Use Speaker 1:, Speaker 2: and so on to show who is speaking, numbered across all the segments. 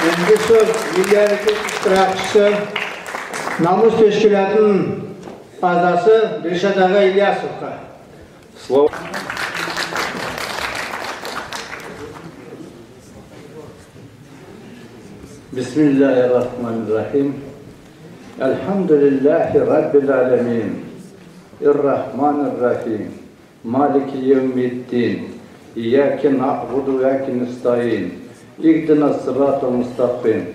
Speaker 1: Endi söz Milliy areket iştirakçisi, Namus teşkilâtınıñ azası Dilşat ağa İlyasovqa.
Speaker 2: Slovo. Bismillahirrahmanirrahim. Elhamdülillahi Rabbil alemin. Errahmanirrahim. Maliki yevmiddin. İyyâke na'budu ve iyyâke nestaîn. İhdinas sıratal mustaqim.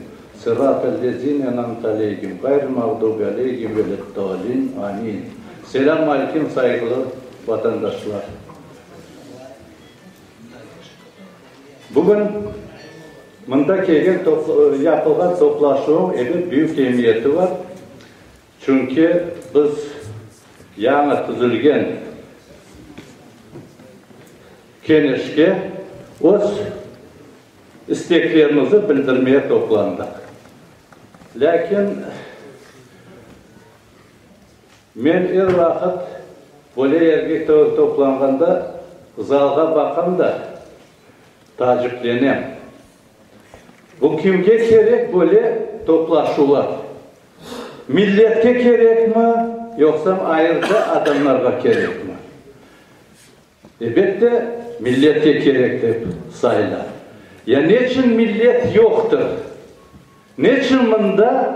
Speaker 2: Sıratal lezîne en'amte aleyhim, gayril mağdubi aleyhim veled-dâlin. Amin. Selâm aleyküm, sayğılı vatandaşlar. Bugün mında kelgen yapılğan toplaşuvıñ ebet büyük emiyeti bar, çünki biz yañı tizilgen keñeşke öz isteklerimizni bildirmeye toplandıq. Lâkin Men er vaqıt böyle yerge toplanğanda zalğa baqam da, taaciplenem. Bu kimge kerek böyle toplaşuvlar? Milletke kerekmi, yoqsam ayırca adamlarğa kerekmi? Elbette, milletke kerek dep sayıla. Ya neçün millet yoqtır? Neçün mında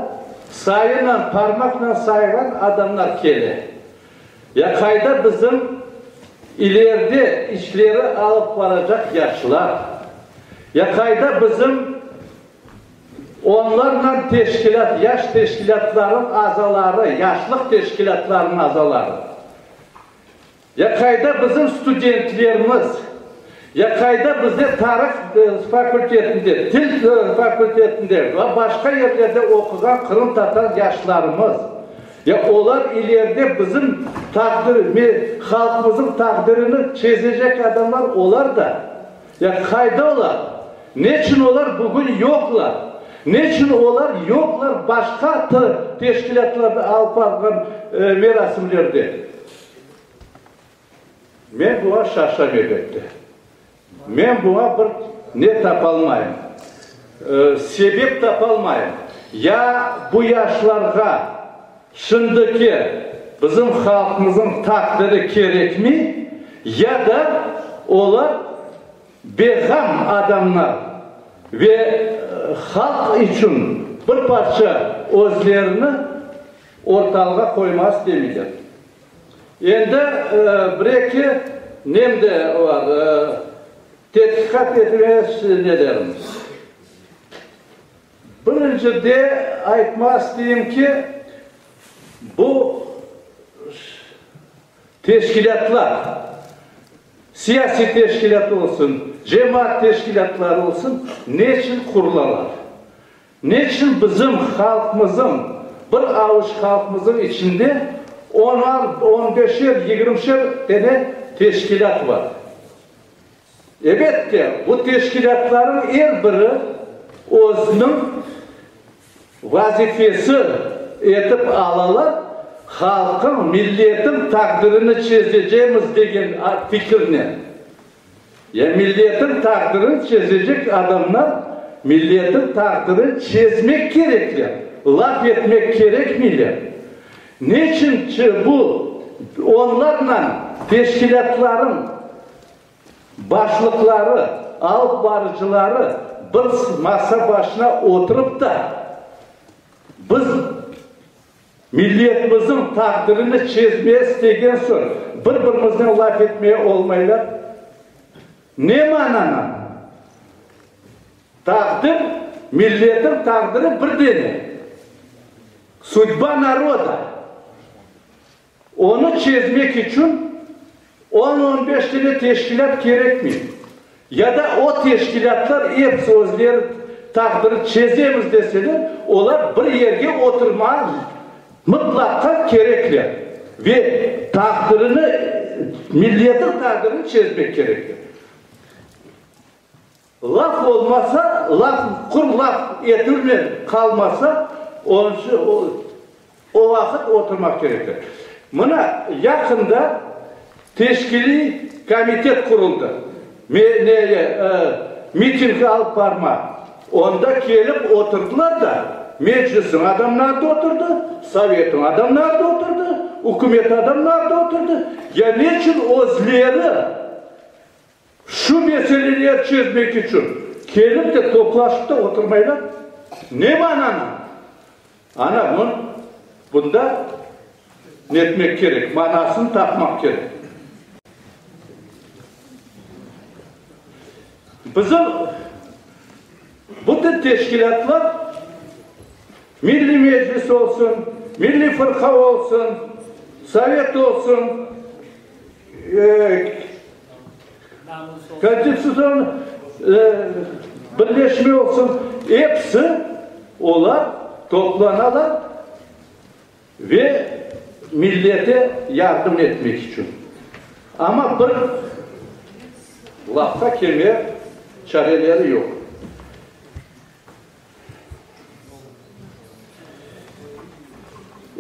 Speaker 2: sayınan, parmaqla sayğan adamlar kele? Ya qayda bizim ileride işleri alıp baracaq yaşlar? Ya qayda bizim onlarla teşkilât, yaş teşkilâtlarınıñ azaları, yaşlıq teşkilâtlarınıñ azaları? Ya qayda bizim studentlerimiz? Ya qayda bizde tarih fakültetinde, til fakültetinde ve başqa yerlerde oquğan qırımtatar yaşlarımız? Ya olar ileride bizim taqdir, halqımıznıñ taqdirini çezecek adamlar olar da. Ya qayda olar? Neçün olar bugün yoqlar? Neçün olar yoqlar başqa teşkilâtlarda alıp barğan merasimlerde? Men buña şaşam elbette. Men buña bir ne tapalmayım, sebep tapalmayım. Ya bu yaşlarğa şimdiki bizim halqımıznıñ taqdiri kerekmi, ya da olar beğam adamlar ve halq içün bir parça özlerini ortalığa qoymağa istemeyler. Endi bir-eki nem de bar, tedqiqat etmeye nelerim. Birincide aytmaq isteyim ki, bu teşkilâtlar, siyasiy teşkilât olsun, cemaat teşkilâtları olsun, neçün qurulalar? Neçün bizim halqımızın, bir avuç halqımızın içinde onar, on beşer, yigirmişer tane teşkilât bar? Ebette, bu teşkilâtlarıñ er biri özüniñ vazifesi etip alalar, halqıñ, milletiñ taqdirini çezecemiz degen fikirnen. Ya milletin taqdirini çezecek adamlar milletin taqdirini çezmek kerekler, laf etmek kerekmeyler. Neçün bu onlarla teşkilâtlarıñ başlıqları, alıp barıcıları bir masa başına oturıp da biz Milletimizniñ taqdirini çezmeye istegen soñ, bir-birimiznen laf etmeye olmaylar. Ne mananen? Taqdir, milletin taqdiri bir dene. Sudba naroda. Onı çezmek içün on-on beş tane teşkilât kerekmey. Ya da o teşkilâtlar episi özleri taqdiri çezemiz deseler, olar bir yerge oturmağa mıtlaqqa kerekler ve taqdirini, milletin taqdirini çezmek kerekler. Laf olmasa, laf, qur laf etilmey qalmasa, o vaqıt oturmaq kerektir. Mına, yaqında teşkiliy komitet quruldı, miting alıp barma. Onda kelip oturdılar da, Meclisniñ adamları da oturdı, Sovetniñ adamları da oturdı, ükümet adamları da oturdı. Ya neçün özleri şu meseleleri çezmek içün kelip de toplaşıp da oturmaylar? Ne mananı? Ana, bunı, bunda netmek kerek, manasını tapmaq kerek. Bizim bütün teşkilâtlar, Milliy Meclis olsun, Milliy Fırqa olsun, Sovet olsun, Konstitutsion birleşme olsun, episi olar toplanalar ve millete yardım etmek içün. Amma bir lafqa kelme çareleri yoq.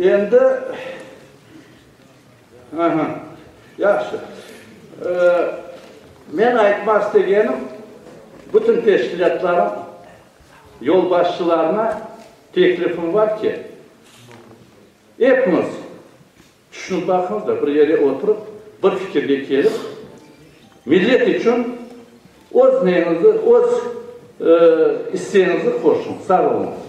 Speaker 2: Endi, aha, yahşı. Men aytmaq istegenim, bütün teşkilâtlarnıñ yolbaşçılarına teklifim bar ki, epimiz tüşünip baqıñız da, bir yere oturıp, bir fikirge kelip, millet içün öz neñizi, öz isseñizni qoşuñ. Sağ oluñız.